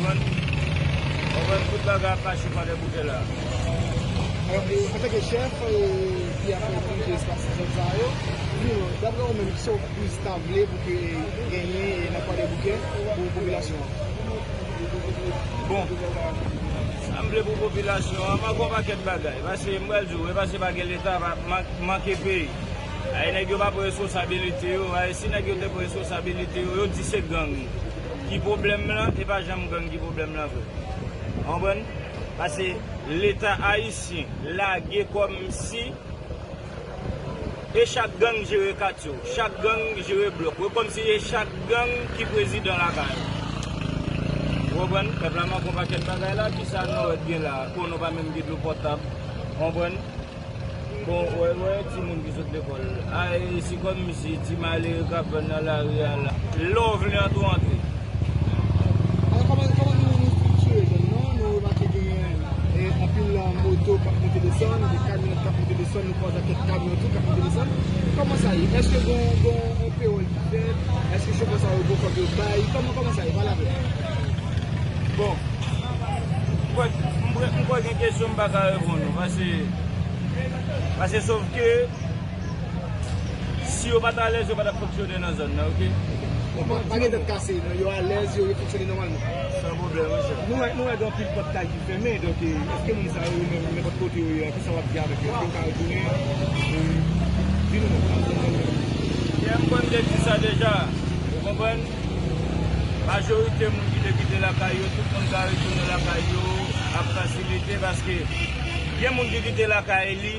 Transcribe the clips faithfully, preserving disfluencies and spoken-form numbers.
Konprann? Konprann, tout bagay ap mache Kwadèboukè la. Alò, e, antanke chèf, e, ki ap dirije espas zòn sa yo, di nou, daprè ou menm, ki sòpriz ta vle pou ke genyen, e, nan Kwadèboukè pou popilasyon an? Bon, sa m vle pou popilasyon an, m ap gen yon pakèt bagay. Paske, m pral di w, e paske pa gen Leta, pa, man-, manke peyi. Ay, nèg yo pa pran responsabilite yo. Ay, si nèg yo te pran responsabilite yo, yo di se gang ki pwoblèm lan, e pa janm gang ki pwoblèm lan vre. Konprann? Paske Leta ayisyen lage kòmsi e chak gang jere katye w, chak gang jere blòk yo, kòmsi e chak gang ki prezidan lakay ou. Ou konprann? Pèp la manke yon pakèt bagay la, kisa nou wè gen la? Konnen w pa menm gen dlo potab. Konprann? Bon, wè, wè, timoun ki sot lekòl. Ay, se kòmsi ti malere k ap vann nan lari a la. Lè w vle antre, w antre. Alò, kòman, kòman nou, nou estriktire zòn nan? Nou remake genyen, e, anpil, e, moto k ap monte desann, gen kamyonèt k ap monte desann, nou kwaze kèk kamyon tou k ap monte desann. Kòman sa ye? Èske gen, gen yon pewòl ki fèt? Èske chofè sa yo gen kòb yo bay? Kòman, kòman sa ye? Pale avè m. Bon, m kwè, m kwè, m kwè gen kesyon m pa ka reponn ou, paske, paske sòf ke si yo pa t alèz, yo pa t ap fonksyone nan zòn nan, oke? Bon, pa, pa gen tèt kase, non, yo alèz, yo, yo fonksyone nòmalman. San pwoblèm, monchè. Nou wè, nou wè gen anpil pòt kay ki fèmen, donk, e, èske moun sa yo, menm, nenpòt kote yo ye a, kisa w ap di avèk yo? Èske yo ka retounen? E, di nou non. Yè, m konn te di sa deja, ou konprann? Majorite moun ki te kite lakay yo, tout moun ka retounen lakay yo ak fasilite, paske gen moun ki kite lakay li,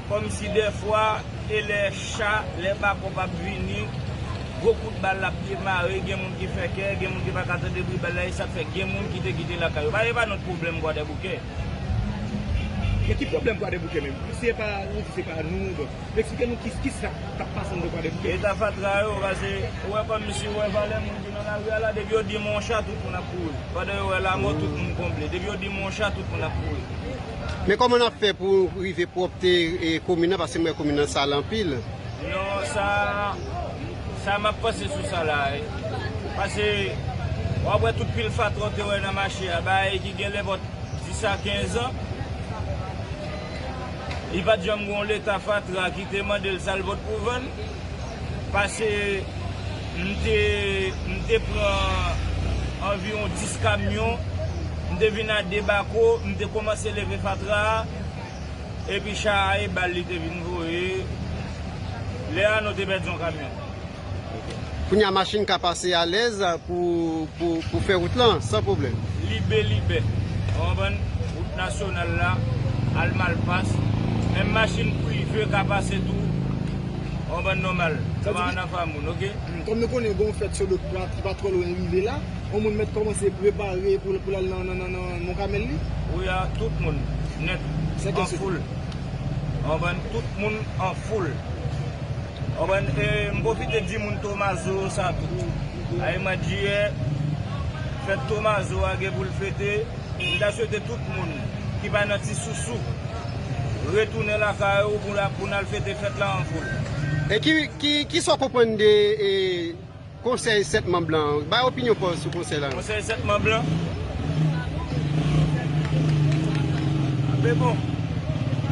kòmsi dèfwa, e lè cha, lè bakòp ap vini, gwo kout bal ap demare, gen moun ki fè kè, gen moun ki pa ka tande bri bal la, e sa k fè gen moun ki te kite lakay yo. Pa, e pa nòt pwoblèm Kwadèboukè. Men ki pwoblèm Kwadèboukè menm? Si se pa, nou di se pa nou, bon. Eksplike nou ki, kisa k ap pase anndan Kwadèboukè. Eta fatra yo, paske ou wè kòmsi ou wè valè moun ki nan lari a la, depi yo di men yon cha, tout moun ap kouri. Pandan yo wè lamò, tout moun konble. Depi yo di men yon cha, tout moun ap kouri. Men kòman n ap fè pou rive pwòpte, e, komin nan, paske m wè komin nan sal anpil? Non, sa, sa m ap panse sou sa la, wi. Paske w ap wè tout pil fatra w te wè nan mache a, bagay ki gen lè bò dis a kenz an, li pa t janm gen yon leta fatra ki te mande l sa l pot pou vann. Pase m te, m te pran anviwon dis kamyon, m te vin a de bako, m te kòmanse leve fatra a, epi cha a e bal li te vin voye. Lè a nou te pèdi yon kamyon. Kounye a machin ka pase alèz pou, pou, pou fè wout lan, san pwoblèm. Libè, libè. Ou konprann? Wout nasyonal la, al Malpas. Menm machin prive ka pase tou. Ou konprann, nòmal. Sa vle di, anafè moun, oke? Kòm nou konnen gen yon fèt sou lòt plat ki pa twò lwen rive la, yon moun mèt kòmanse prepare pou, pou l al nan, nan, nan, nan Mont Carmel li? Wi, a tout moun, nèt, an foul. Ou konprann? Tout moun an foul. Ou konprann? E, m pwofite di moun Tomazo yo sa tou. Ay, mwa jiyè, fèt Tomazo a gen pou l fete. M ta swete tout moun ki pa nan Ti Sousou retounen lakay yo pou la, pou n al fete fèt la an foul. E ki, ki, kisa w konprann de, e, konsèy sèt manm lan? Bay opinyon pa w sou konsèy la. Konsèy sèt manm lan? Men bon,